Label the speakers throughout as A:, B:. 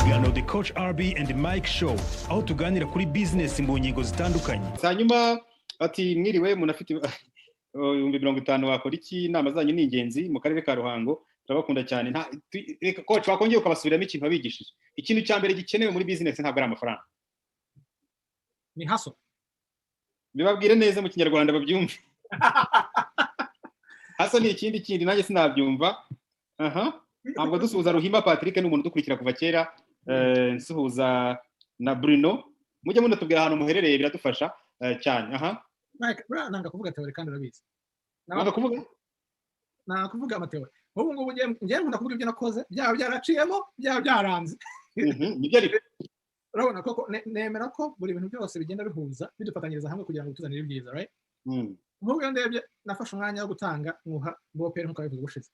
A: Kiganiro The Coach RB and Mike Show, aho tuganira kuri business mu ngingo zitandukanye.
B: Hanyuma ati: "Mwiriwe, umuntu afite 50,000 wakora iki? Inama zanyu ni ingenzi mu karere ka Ruhango, turabakunda cyane." Reka coach, wakongera ukabasubiramo ikintu wabigishije. Ikintu cya mbere gikenewe muri business ntabwo ari amafaranga.
C: Ni hustle.
B: Bibabwire neza mu Kinyarwanda babyumve. Hustle ni ikindi kindi nanjye sinabyumva. Aha ntabwo dusuhuza Ruhima Patrick, ni umuntu udukurikira kuva kera. Nsuhuza na Bruno. Mujye munatubwira ahantu muherereye, biradufasha cyane. Aha.
C: Mike, buriya nanga kuvuga théorie kandi urabizi.
B: Nanga kuvuga?
C: Nanga kuvuga ama théorie. Ubu ngubu ngiye nkunda kuvuga ibyo nakoze, byaba byaraciyemo, byaba byaranze.
B: Nibyo ariko.
C: Urabona koko nemera ko buri bintu byose bigenda bihuza, bidufatanyiriza hamwe kugira ngo bituzanire ibyiza, right? Nk'ubu iyo ndebye, nafashe umwanya wo gutanga nkuha boperi nk'uko wabivuze ubushize.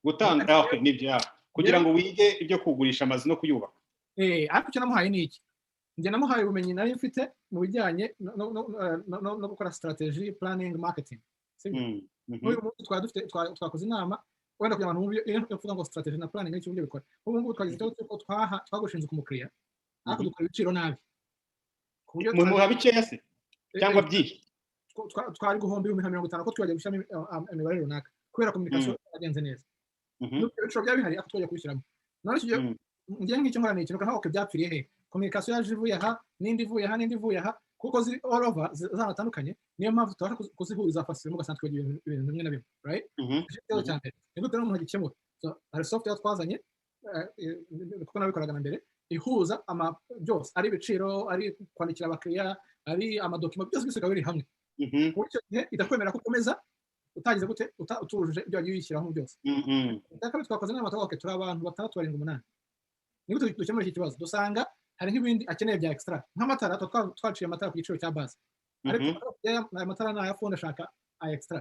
B: Gutanga, ah, okay, nibyo, ah. Kugira ngo wige ibyo kugurisha amazu no kuyubaka.
C: Ariko icyo namuhaye ni iki? Njye namuhaye ubumenyi nari mfite mu bijyanye no gukora strategy, planning, marketing, sibyo? Nk'uyu munsi twari dufite twakoze inama wenda kugira ngo abantu bumve iyo uvuga ngo strategy na planning n'icyo uburyo bikora. Ubu ngubu twagize ikibazo cy'uko twagushinze inzu ku mukiriya, ariko dukora ibiciro nabi ku buryo
B: Muha bikeya se cyangwa byinshi?
C: Twari guhomba 50,000 ko twibagiwe gushyiramo imibare runaka kubera communication yagenze neza. Nubwo ibiciro byaba bihari, ariko twajya kubishyiramo. None icyo gihe ngiye nk'icyo nkora ni ikintu nkaho byapfiriye he? Communication yaje ivuye aha, n'indi ivuye aha, n'indi ivuye aha, kuko ziri all over z'ahantu hatandukanye. Niyo mpamvu tubasha kuzihuza facilement, ugasanga twibagiwe ibintu bimwe na bimwe, right? Icyo kibazo cya mbere ni gute rero umuntu agikemura? So, hari software twazanye, kuko nabikoraga na mbere, ihuza ama byose, ari ibiciro, ari kwandikira abakiriya, ari ama document, byose byose bikaba biri hamwe. Ku buryo icyo gihe idakwemera ko ukomeza utagize gute, utujuje ibyo wagiye wishyiraho byose. Icya kabiri, twakoze inama tuvuga: "Okay, turi abantu batandatu, barindwi, umunani, ni gute dukemura iki kibazo?" Dusanga hari nk'ibindi akeneye bya extra, nk'amatara. Tuba twaciye amatara ku giciro cya base, ariko aya matara ni aya fundi, ashaka aya extra.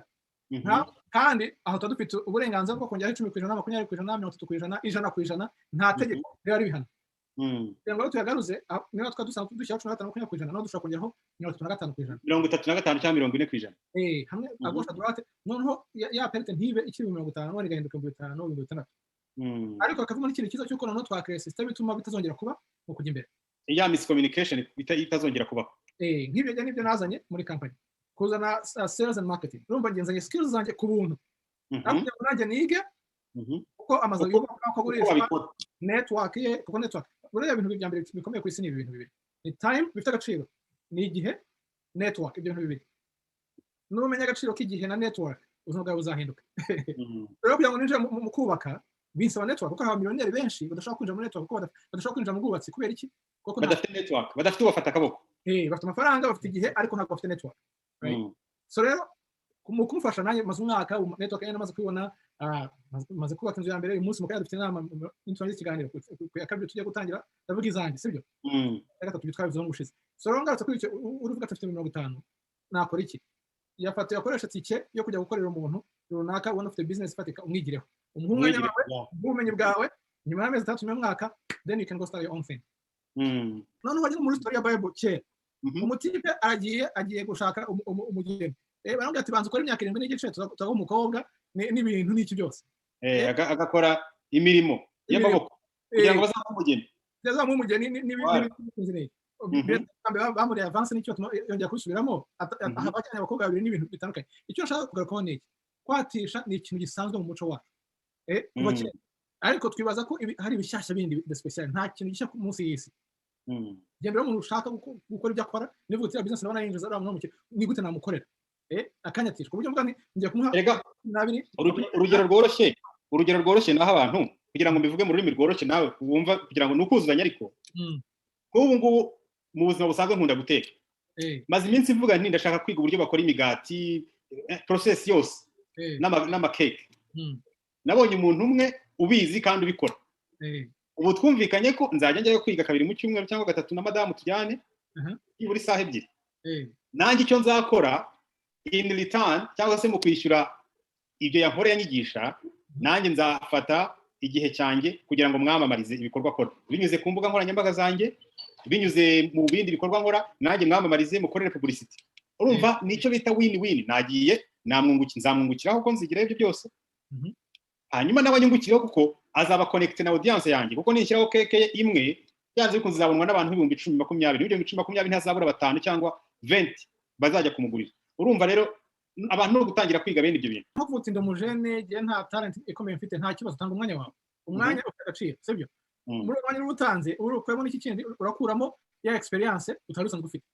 C: Kandi aho tuba dufite uburenganzira bwo kongeraho 10%, 20%, 30%, 100%, nta tegeko riba ribihana. Kugira ngo rero tuyagaruze, niba twari dusanzwe dushyiraho 15, 20%, naho dushobora kongeraho 35%.
B: 35 cyangwa 40%.
C: Hamwe à gauche, à droite, noneho ya perte ntibe ikiri 50,000, none igahinduka 5000, 6000. Ariko hakavamo n'ikindi cyiza cy'uko noneho twakireye system ituma bitazongera kuba mu kujya imbere.
B: Ya miscommunication itazongera kubaho.
C: Nk'ibyo njye nibyo nazanye muri company, kuzana sales and marketing. Urumva ngenzanye skills zanjye ku buntu, ariko kugira ngo nanjye nige kuko amazu yubakwa, uko
B: Uko
C: agurishwa,
B: babikora.
C: network ye, kuko network, buriya bintu bya mbere bikomeye ku isi ni ibi bintu bibiri: ni time bifite agaciro, ni igihe, network. Ibyo bintu bibiri, numenya agaciro k'igihe na network, ubuzima bwawe buzahinduka. Rero kugira ngo ninjire mu kubaka binsaba network, kuko hari abamiliyoneri benshi badashobora kwinjira muri network, kuko badashobora kwinjira mu bwubatsi. Kubera iki? Kuko
B: Badafite network, badafite ubafata akaboko.
C: Bafite amafaranga, bafite igihe, ariko ntabwo bafite network, right? So rero mu kumufasha nanjye maze umwaka, ubu network yanjye namaze kubibona, maze kubaka inzu ya mbere. Uyu munsi mu kanya dufite inama, niturangiza ikiganiro ku ya kabiri tugiye gutangira, ndavuga izanjye, sibyo? Ya gatatu twabivuzeho ubushize. So rero ngarutse kuri icyo uruvuga ati: "Afite 50 nakora iki?" Yafata yakoresha tike yo kujya gukorera umuntu runaka ubona ufite business ifatika, umwigireho, umuhe umwanya
B: Umwigire,
C: wawe, ubumenyi bwawe. Nyuma y'amezi 6, nyuma y'umwaka, then you can go start your own thing. Noneho wajya muri story ya Bible kera, umutipe agiye gushaka umugeni. Baramubwira ati: "Banza ukore imyaka 7 n'igice, tuzaguha umukobwa n'ibintu n'iki byose."
B: Agakora imirimo y'amaboko kugira ngo bazamuhe umugeni.
C: Bazamuhe umugeni n'ibindi. Bamuriye avance, n'icyo yongera kubisubiramo, aha bajyanye abakobwa babiri n'ibintu bitandukanye. Icyo nshaka kugarukaho ni iki: kwatisha ni ikintu gisanzwe mu muco wacu kuva kera, ariko twibaza ko hari ibishyashya bindi de spécial. Nta kintu gishya munsi y'isi. Genda rero umuntu ushaka gukora ibyo akora, niba uvuga uti: "Business ndabona yinjiza, uriya muntu w'umukire, ni gute namukorera?" Akanyatisha ku buryo mvuga nti ngiye kumuha
B: Erega
C: 20.
B: Urugero rworoshye naho abantu, kugira ngo mbivuge mu rurimi rworoshye nawe wumva, kugira ngo ni ukuzuzanya, ariko nk'ubu ngubu mu buzima busanzwe nkunda guteka. Maze iminsi mvuga nti ndashaka kwiga uburyo bakora imigati, process yose, n'amakeke. Nabonye umuntu umwe ubizi kandi ubikora. Ubu twumvikanye ko nzajya njyayo kwiga kabiri mu cyumweru cyangwa gatatu na madamu, tujyane nibura isaha 2. Nanjye icyo nzakora in return, cyangwa se mu kwishyura ibyo yankoreye anyigisha, nanjye nzafata igihe cyanjye kugira ngo mwamamarize ibikorwa akora binyuze ku mbuga nkoranyambaga zanjye, binyuze mu bindi bikorwa nkora, nanjye mwamamarize, mukorere publicity. Urumva nicyo bita win win. Nagiye namwunguki, nzamwungukiraho kuko nzigiraho ibyo byose. Hanyuma nawe anyungukireho, kuko azaba connecté na audience yanjye, kuko nishyiraho keke ye imwe, byanze bikunze izabonwa n'abantu 10,000, 20. 10,000, 20 ntazabura batanu cyangwa 20 bazajya kumugurira. Urumva rero, abantu no gutangira kwiga bene ibyo bintu.
C: Nko kuvuga uti: "Ndi umujene, njye nta talent ikomeye mfite." Nta kibazo, tanga umwanya wawe. Umwanya ufite agaciro, sibyo? Muri uwo mwanya uba utanze, uri ukuyemo n'iki kindi? Urakuramo ya experience utari usanzwe ufite.